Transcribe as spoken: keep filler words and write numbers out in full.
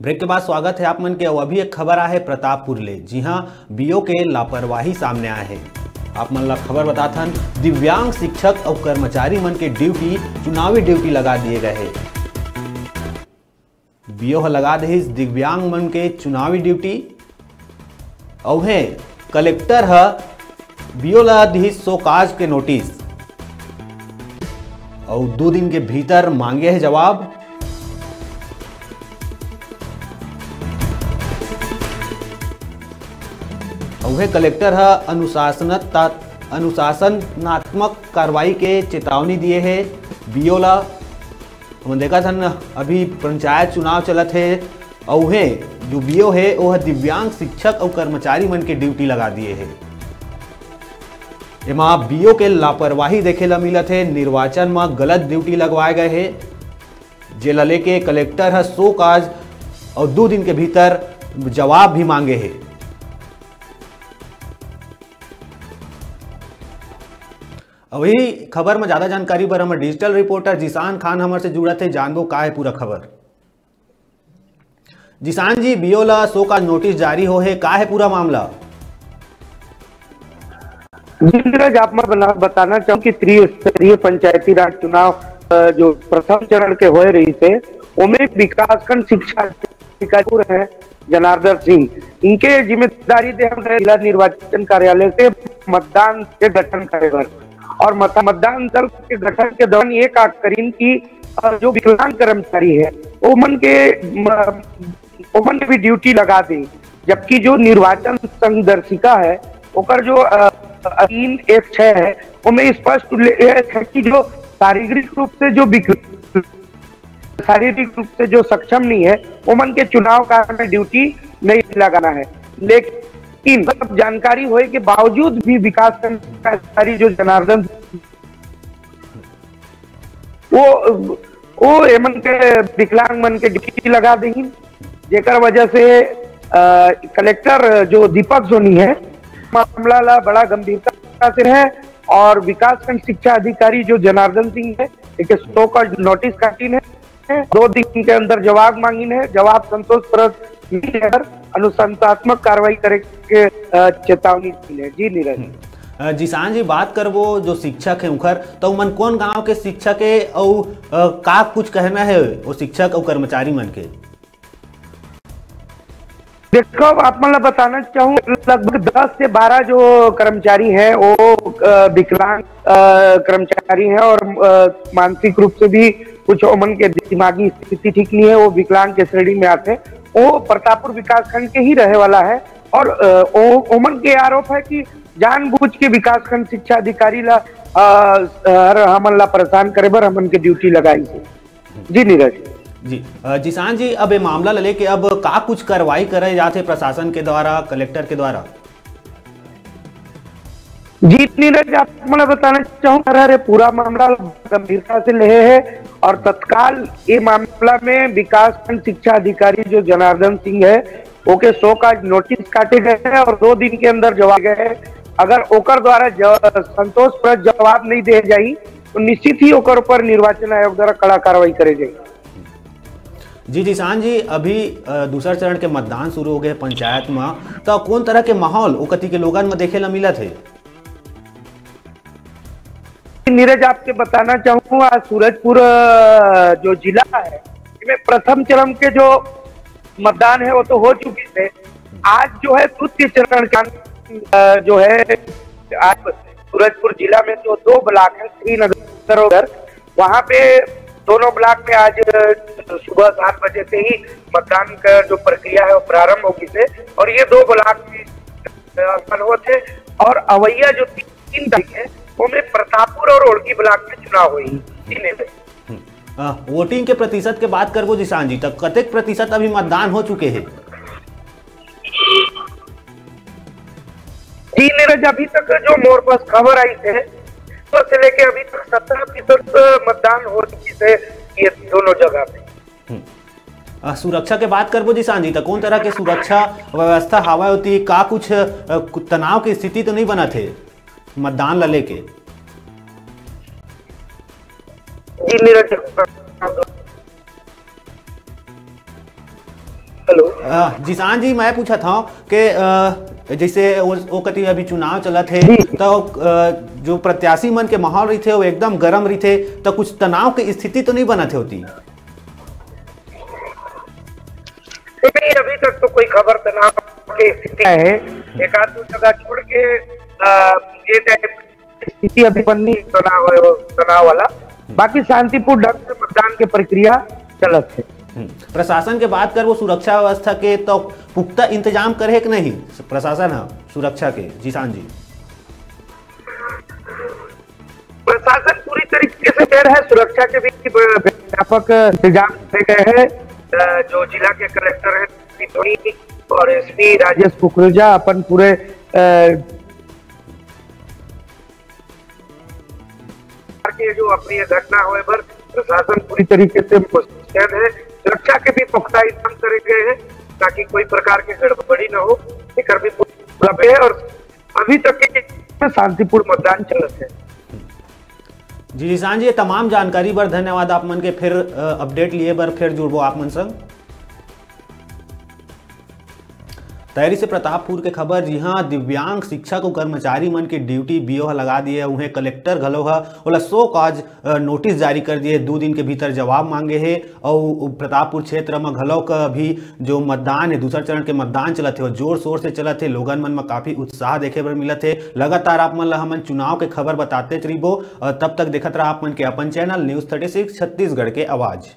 Break के बाद स्वागत हे आप मन के। अउ अभी एक खबर आहे प्रतापपुर ले, जिहां बीओ के लापरवाही सामने आए हे। आप मन ला खबर बताथन, दिव्यांग शिक्षक अउ कर्मचारी मन के ड्यूटी, चुनावी ड्यूटी लगा दिए गए हे। बीओ ह लगा देहिस दिव्यांग मन के चुनावी ड्यूटी। अउ हे कलेक्टर ह बीओ ला दिहिस शो काज के नोटिस, अउ दू दिन के भीतर मांगे हे जवाब। अउ हे कलेक्टर ह अनुशासनता-, अनुशासनात्मक कार्रवाई के चेतावनी दिए हे बीओ ला। हमन देखत हन, अभी पंचायत चुनाव चलत हे, अउ उहें जो बीओ हे, ओह दिव्यांग शिक्षक अउ कर्मचारी मन के ड्यूटी लगा दिए हे। एमा बीओ के लापरवाही देखे ला मिलत हे। निर्वाचन म गलत ड्यूटी लगवाए गए हे, जेला लेके कलेक्टर ह शो काज अउ दू दिन के भीतर जवाब भी मांगे हे। अउ इही खबर म ज्यादा जानकारी बर हमर डिजिटल रिपोर्टर जिशान खान हमर से जुड़त हे, जानबो का हे पूरा खबर। जिशान जी, बीओ ला शो काज नोटिस जारी हो हे, का हे पूरा मामला? जी नीरज, आप मैं बना-, बताना चाहूँ कि त्रिस्तरीय पंचायती राज चुनाव, अ, जो प्रथम चरण के होए रहिस हे, ओमे विकासखंड शिक्षा अधिकारी हैं जनार्दन सिंह, इनके जिम्मेदारी दे हम जिला निर्वाचन कार्यालय से मतदान के गठन करे बर। और मत-, मतदान दल के गठन के दौरान ये का करीन कि, अ, जो विकलांग कर्मचारी है, ओमन के, म-, ओमन के भी ड्यूटी लगा दे, जबकि जो निर्वाचन संदर्शिका है, ओकर जो, अ, तीन एक छः है, ओमे स्पष्ट उल्लेख है कि जो शारीरिक रूप से जो विक-, शारीरिक रूप से जो सक्षम नहीं है, ओमन के चुनाव कार्य में ड्यूटी नहीं लगाना है। लेकिन सब जानकारी होए के बावजूद भी विकासखंड अधिकारी जो जनार्दन वो, वो एमन के विकलांग मन के ड्यूटी लगा देही, जेकर वजह से, अ, कलेक्टर जो दीपक सोनी है, मामला ला बड़ा गंभीरता से है और विकासखंड शिक्षा अधिकारी जो जनार्दन सिंह है, एक शो काज नोटिस काटिन है, दो दिन के अंदर जवाब मांगिन है, जवाब संतोषप्रद नहीं है, अनुशासनात्मक कार्रवाई करे के, अ, चेतावनी दी है। जी नीरज। हम्म। अ, जिशान जी, बात करबो जो शिक्षक है उखर, तो उमन कौन गांव के शिक्षक है, अउ, अ, का कुछ कहना है वो शिक्षक अउ कर्मचारी मन के? देखो, आप मन ला बताना चाहूँ, लगभग दस से बारह जो कर्मचारी हैं, वो, अ, विकलांग, अ, कर्मचारी हैं और, अ, मानसिक रूप से भी कुछ ओमन के दिमागी स्थिति ठीक नहीं है, वो विकलांग के श्रेणी में आते हैं। वो प्रतापपुर विकासखंड के ही रहे वाला है और, अ, ओ-, ओमन के आरोप है कि जानबूझ के विकासखंड शिक्षा अधिकारी ला, अ, हर हमन ला परेशान करे बर हमन के ड्यूटी लगाई है। जी नीरज। जी, अ, जिशान जी, अब ये मामला ला लेके अब का कुछ कार्रवाई करे जात हे प्रशासन के द्वारा, कलेक्टर के द्वारा? जी नीरज, आप मैं बताना चाहूँ, अरे पूरा मामला गंभीरता से ले है और तत्काल ये मामला में विकासखंड शिक्षा अधिकारी जो जनार्दन सिंह है, ओके शो काज नोटिस काटे गए हैं और दो दिन के अंदर जवाब गए हैं। अगर ओकर द्वारा ज-, संतोषप्रद जवाब नहीं दे जाई, तो निश्चित ही ओकर ऊपर निर्वाचन आयोग द्वारा कड़ा कार्रवाई करे जाई। जी जिशान जी, अभी, अ, दूसर चरण के मतदान शुरू हो गए पंचायत म, तो कौन तरह के माहौल ओ कति के लोगन म देखे ला मिलत हे? नीरज, आपके बताना चाहूँ, आज सूरजपुर, अ, जो जिला है, इसमें प्रथम चरण के जो मतदान है, वो तो हो चुके थे। आज जो है द्वितीय चरण का, अ, जो है, आज सूरजपुर जिला में जो दो ब्लॉक है, श्रीनगर और वहाँ पे दोनों ब्लॉक में आज, अ, सुबह सात बजे से ही मतदान का जो प्रक्रिया है, वो प्रारंभ होगी से, और ये दो ब्लॉक में, अ, मनोहर थे और अवैया जो तीन तारीख है, वो में प्रतापपुर और ओड़की ब्लॉक में चुनाव हुई। तीन में। हम्म। अ, वोटिंग के प्रतिशत के बात करबो जिशान जी, तो कतेक प्रतिशत अभी मतदान हो चुके हैं? जी नीरज, अभी तक जो मोर पास खबर आई है, तो से लेके अभी तक सत्रह फीसद मतदान हो चुकी है ये दोनों जगह पे। हम्म। अ, सुरक्षा के बात करबो जिशान जी, तो कौन तरह के सुरक्षा व्यवस्था हवा होती, का कुछ, अ, कु-, तनाव की स्थिति तो नहीं बना थे मतदान ला लेके? जी नीरज, जी, नीरज, हेलो। अ, जिशान जी, मैं पूछत हंव के, अ, जैसे वो, वो कति अभी चुनाव चलत हे, जी। तो, अ, जो प्रत्याशी मन के माहौल रहिथे, वो एकदम गरम रहिथे, तो कुछ तनाव के स्थिति तो नहीं बनत हे ओती? नहीं, अभी तक तो कोई खबर तनाव के स्थिति है, एक आध दो जगह छोड़ के, अ, ये type स्थिति अभी बनी तनाव, तनाव वाला। बाकी शांतिपूर्ण ढंग से मतदान के प्रक्रिया चलत हे। हम्म। प्रशासन के बात करबो, सुरक्षा व्यवस्था के तो पुख्ता इंतजाम करे हे कि नहीं प्रशासन ह सुरक्षा के, जिशान जी? प्रशासन पूरी तरीके से तैयार है, सुरक्षा के भी ब-, व्यापक इंतजाम करे गए हैं। अ, जो जिला के कलेक्टर हैं, धोनी और एसपी राजेश कुकरेजा अपन पूरे, अ, के जो अप्रिय घटना होए पर प्रशासन पूरी तरीके से मुस्तैद है। सुरक्षा के भी पुख्ता इंतजाम करे गए हैं, ताकि कोई प्रकार के गड़बड़ी न हो, एकर भी पूरा है। और अभी तक के शांतिपूर्ण मतदान चलत है। जी जिशान जी, ये तमाम जानकारी बर धन्यवाद। आप मन के फिर, अ, अपडेट लिए बर फिर जुड़बो आप मन संग। तैयारी से प्रतापपुर के खबर, जिहां दिव्यांग शिक्षक अउ कर्मचारी मन के ड्यूटी बीओ ह लगा दिए, उहें कलेक्टर घलो ह ओला शो कॉज, अ, नोटिस जारी कर दिए, दू दिन के भीतर जवाब मांगे हे। अउ प्रतापपुर क्षेत्र म घलो क अभी जो मतदान हे, दूसर चरण के मतदान चलत हे, वो जोर शोर से चलत हे। लोगन मन म काफी उत्साह देखे बर मिलत हे। लगातार आप मन ल हमन चुनाव के खबर बताते रहिबो। अ, तब तक देखत रहा आप मन के अपन channel news thirty six Chhattisgarh के आवाज।